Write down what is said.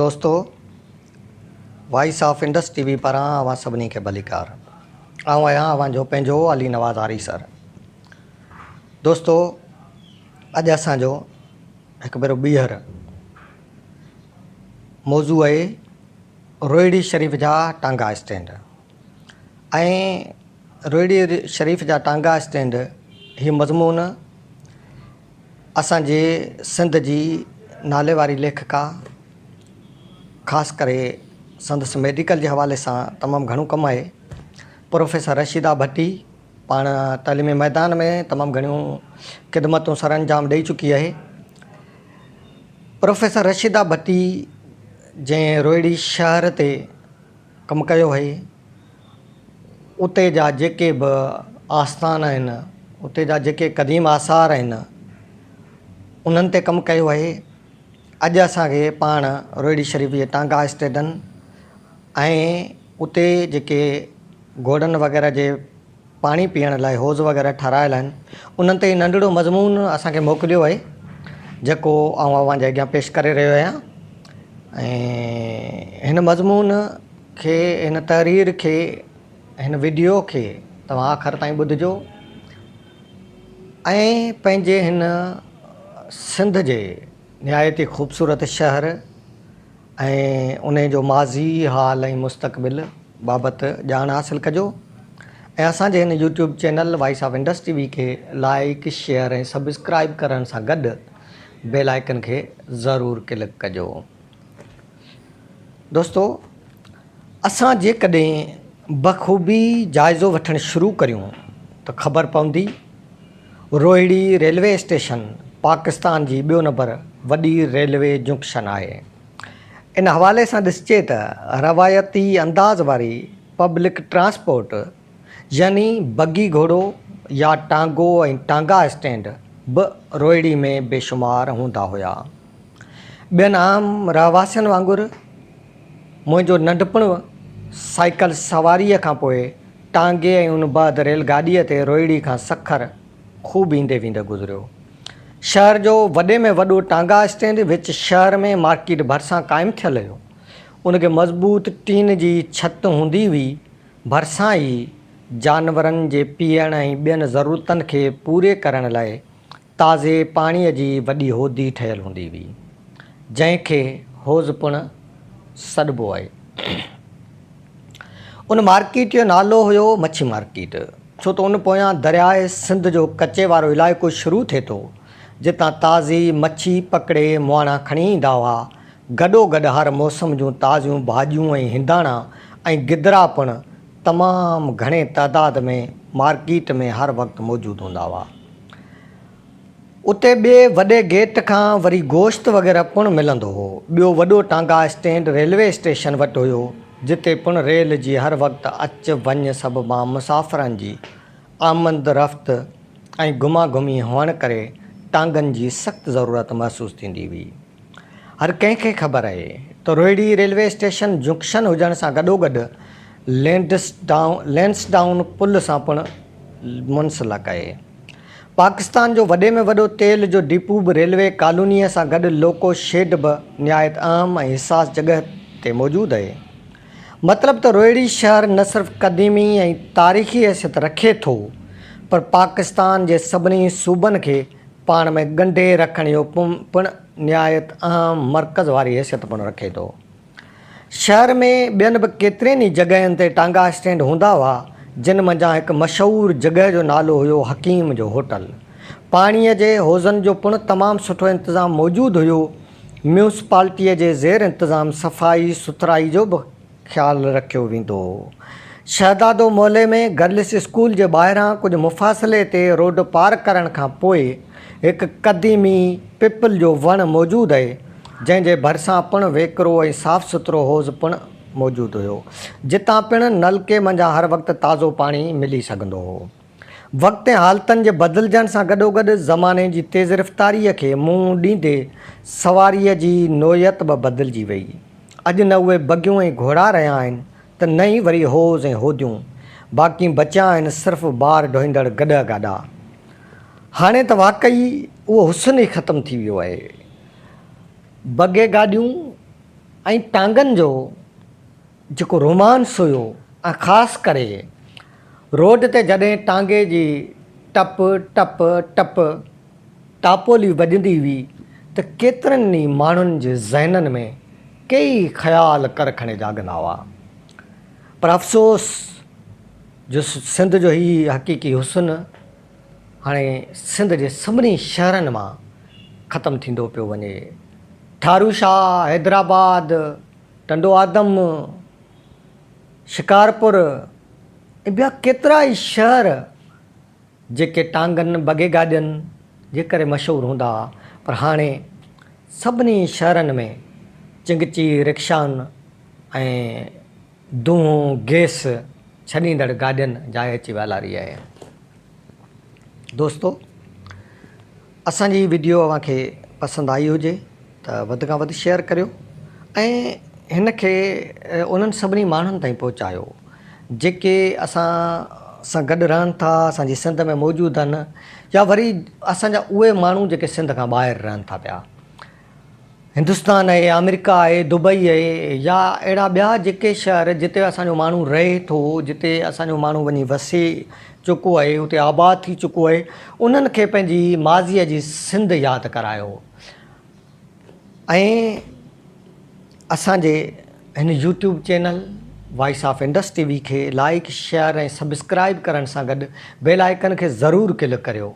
دوستو voice of Indus T V پاران اوهان سڀني کي ڀليڪار. آئون آهيان اوهان جو پنهنجو علي نواز آريسر. دوستو اڄ اسان جو هڪ ڀيرو ٻيهر موضوع آهي روهڙي شريف جا ٽانگا اسٽينڊ ۽ روهڙي شريف جا ٽانگا اسٽينڊ هي مضمون اسان جي سنڌ جي ناليواري ليکڪا خاص ڪري سندس ميڊيڪل جي حوالي سان تمام گهڻو ڪم آهي پروفيسر رشيده ڀٽي پاڻ تعليمي ميدان ۾ تمام گهڻيون خدمتون سر انجام ڏئي چڪي آهي پروفيسر رشيده ڀٽي جنهن روهڙي شهر تي ڪم ڪيو آهي اتي جا جيڪي به آستان آهن اتي جا جيڪي قديم آثار آهن انهن تي ڪم ڪيو آهي اڄ اسان کي پاڻ روهڙي شريف جي ٽانگا اسٽيڊن ۽ اتي جيڪي گهوڙن وغيره جي پاڻي پيئڻ لاء حوض وغيره ٺهرايل آهن انهن تي ننڍڙو مضمون اسان کي موڪليو آهي جيڪو آئون اوهان جي اڳيان پيش ڪري رهيو آهيان ۽ هن مضمون کي هن تحرير کي هن وڊيو کي توهان آخر تائين ٻڌجو ۽ پنهنجي هن سنڌ جي نهايت ئي خوبصورت شهر ۽ انهي جو ماضي، حال ۽ مستقبل بابت ڄاڻ حاصل ڪجو ۽ اسان جي هن YouTube channel voice of Indus T V کي لائيڪ، شيئر ۽ سبسڪرائيب ڪرڻ سان گڏ بيل آئيڪن کي ضرور ڪلڪ ڪجو. دوستو اسان جيڪڏهن بخوبي جائزو وٺڻ شروع ڪريون ته خبر پوندي روهڙي ريلوي اسٽيشن پاڪستان جي ٻيو نمبر وڏي ريلوي جنڪشن آهي. ان حوالي سان ڏسجي ته روايتي انداز واري پبلڪ ٽرانسپورٽ يعني بگي گهوڙو يا ٽانگو ۽ ٽانگا اسٽينڊ به روهڙي ۾ بيشمار هوندا هيا. ٻين عام رهواسين وانگر منهنجو ننڍپڻ سائيڪل سواريء کان پوء ٽانگي ۽ ان بعد ريل گاڏيء تي روهڙي کان سکر خوب ايندي ويندي گذريو. شهر جو وڏي ۾ وڏو ٽانگا اسٽينڊ وچ شهر ۾ مارڪيٽ ڀرسان قائم ٿيل هيو. ان کي مضبوط ٽين جي ڇت هوندي هئي. ڀرسان ئي جانورن جي پيئڻ ۽ ٻين ضرورتن کي پوري ڪرڻ لاء تازي پاڻيء جي وڏي هودي ٺهيل هوندي هئي، جنهن کي حوض پڻ سڏبو آهي. ان مارڪيٽ جو نالو هيو مڇي مارڪيٽ، ڇو ته ان پويان درياء سنڌ جو ڪچي وارو علائقو شروع ٿئي ٿو، جتان تازي مڇي پڪڙي مهاڻا کڻي ايندا هئا. گڏوگڏ هر موسم جون تازيون ڀاڄيون ۽ هنداڻا ۽ گدرا پڻ تمام گهڻي تعداد ۾ مارڪيٽ ۾ هر وقت موجود هوندا هئا. اتي ٻئي وڏي گيٽ کان وري گوشت وغيره پڻ ملندو هو. ٻيو وڏو ٽانگا اسٽينڊ ريلوي اسٽيشن وٽ هيو، جتي پڻ ريل جي هر وقت اچ وڃ سببان مسافرن جي آمد رفت ۽ گهما گهمي هئڻ ڪري ٽانگن جي سخت ضرورت محسوس ٿيندي هئي. هر ڪنهن کي خبر اهي ته روهڙي ريلوي اسٽيشن جنڪشن هجڻ سان گڏوگڏ لينسڊائون پل سان پڻ منسلڪ اهي. پاڪستان جو وڏي ۾ وڏو تيل جو ڊپو به ريلوي ڪالونيء سان گڏ لوڪو شيڊ به نهايت اهم ۽ حساس جڳهه تي موجود اهي. مطلب ته روهڙي شهر نه صرف قديمي ۽ تاريخي حيثيت رکي ٿو پر پاڪستان جي سڀني صوبن کي پاڻ ۾ ڳنڍي رکڻ جو پڻ نهايت اهم مرڪز واري حيثيت پڻ رکي ٿو. شهر ۾ ٻين به ڪيترين ئي جڳهين تي ٽانگا اسٽينڊ هوندا هئا، جن منجهان هڪ مشهور جڳهه جو نالو هيو حڪيم جو هوٽل. پاڻيء جي حوضن جو پڻ تمام سٺو انتظام موجود هيو. ميونسپالٽيء جي زير انتظام صفائي سٿرائي جو به خيال رکيو ويندو هو. شهدادو محلي ۾ گرلس اسڪول جي ٻاهران ڪجهه مفاصلي تي روڊ پار ڪرڻ کان پوء هڪ قديمي پپل جو وڻ موجود اهي، جنهن جي ڀرسان پڻ ويڪرو ۽ صاف سٿرو حوض پڻ موجود هيو، جتان پڻ نلڪي منجهان هر وقت تازو پاڻي ملي سگهندو هو. وقت ۽ حالتن جي بدلجڻ سان گڏوگڏ زماني جي تيز رفتاريء کي منهن ڏيندي سواريء جي نوعيت به بدلجي وئي. اڄ نه اهي بگيون ۽ گهوڙا رهيا آهن ته نه ئي وري حوض ۽ هوديون، باقي بچيا آهن صرف بار ڍوئيندڙ گڏهه گاڏا. هاڻي ته واقعي اهو حسن ئي ختم ٿي ويو آهي. بگي گاڏيون ۽ ٽانگن جو جيڪو رومانس هيو ۽ خاص ڪري روڊ تي جڏهن ٽانگي جي ٽپ ٽپ ٽپ ٽاپولي وڄندي هئي ته ڪيترن ئي ماڻهن جي ذهنن ۾ ڪيئي خيال ڪر کڻي جاڳندا هئا. پر افسوس جو سنڌ جو هي حقيقي حسن هاڻي سنڌ جي سڀني شهرن مان ختم ٿيندو پيو وڃي. ٺاروشاهه، حيدرآباد، ٽنڊو آدم، شڪارپور ۽ ٻيا ڪيترائي شهر جيڪي ٽانگن، بگي گاڏين جي ڪري مشهور هوندا هئا پر هاڻي سڀني شهرن ۾ چنگچي رڪشائن ۽ دونهون گئس ڇڏيندڙ گاڏين جاء اچي والاري آهي. دوستو اسان جي وڊيو اوهان کي پسند آئي هجي ته وڌ کان وڌ شيئر ڪريو ۽ هن کي انهن سڀني ماڻهن تائين پهچايو جيڪي اسان سان گڏ رهن ٿا اسان جي سنڌ ۾ موجود آهن يا وري اسان جا اهي ماڻهو جيڪي سنڌ کان ٻاهر رهن ٿا پيا هندستان آهي آمريڪا آهي دبئي آهي يا اهڙا ٻيا جيڪي شهر جتي اسان جو ماڻهو رهي ٿو جتي اسان جو ماڻهو وڃي وسي چڪو آهي اتي آباد ٿي چڪو آهي انهن کي پنهنجي ماضيء جي سنڌ ياد ڪرايو ۽ اسان جي هن YouTube channel voice of Indus T V کي لائڪ شيئر ۽ سبسڪرائب ڪرڻ سان گڏ بيل آئيڪن کي ضرور ڪلڪ ڪريو.